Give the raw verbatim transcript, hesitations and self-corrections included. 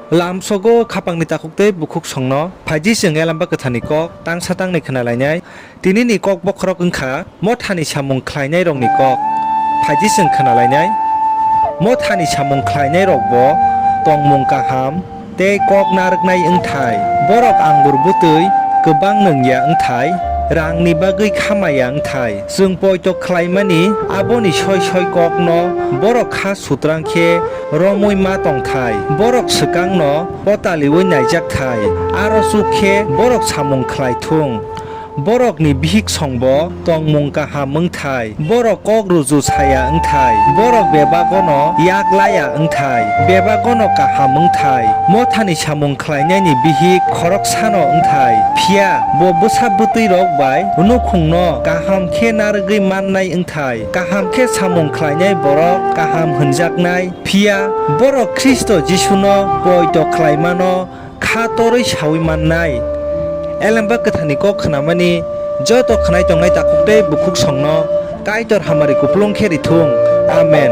Lamsogo khapangni takhuk tei bukhuk songno phaidi chwng Elembakthani kok tangsa tangnwi khwnalainai. Tinini kok bokhorok wngkha Mothani samung khlainairokni kok. Phaidi chwng khwnalainai. Mothani samung khlainairokbo tongmung kaham tei kok narwknai wngthai. Borok angur bwtwi kwbang nwngya wngthai, rangni bagwi khamaya wngthai. Chwng poito khlaimani aboni soi soi kokno borok kha sutrang khe romwi ma tongthai. Borok swkangno potaliui naijakthai, aro chuk khe borok samung khlai thung. Borokni bihik songbo tongmung kaham wngthai, borok kok ruju saya wngthai, borok bebagono yak laya wngthai, bebagono kaham wngthai. Mothani samung khlainaini bihik khoroksano wngthai, phiya bo bwsa bwtwirok bai nukhungno kaham khe narwgwi mannai wngthai. Kaham khe samung khlainai borok kaham hwnjaknai, phiya borok Khristo Jisuno poito khlaimano kha torwi saui mannai. Elembakthani kok khnamani joto khnai tongnai takhuk tei bukhuk songno Kaitor hamari kupulung khe rithung. Amen.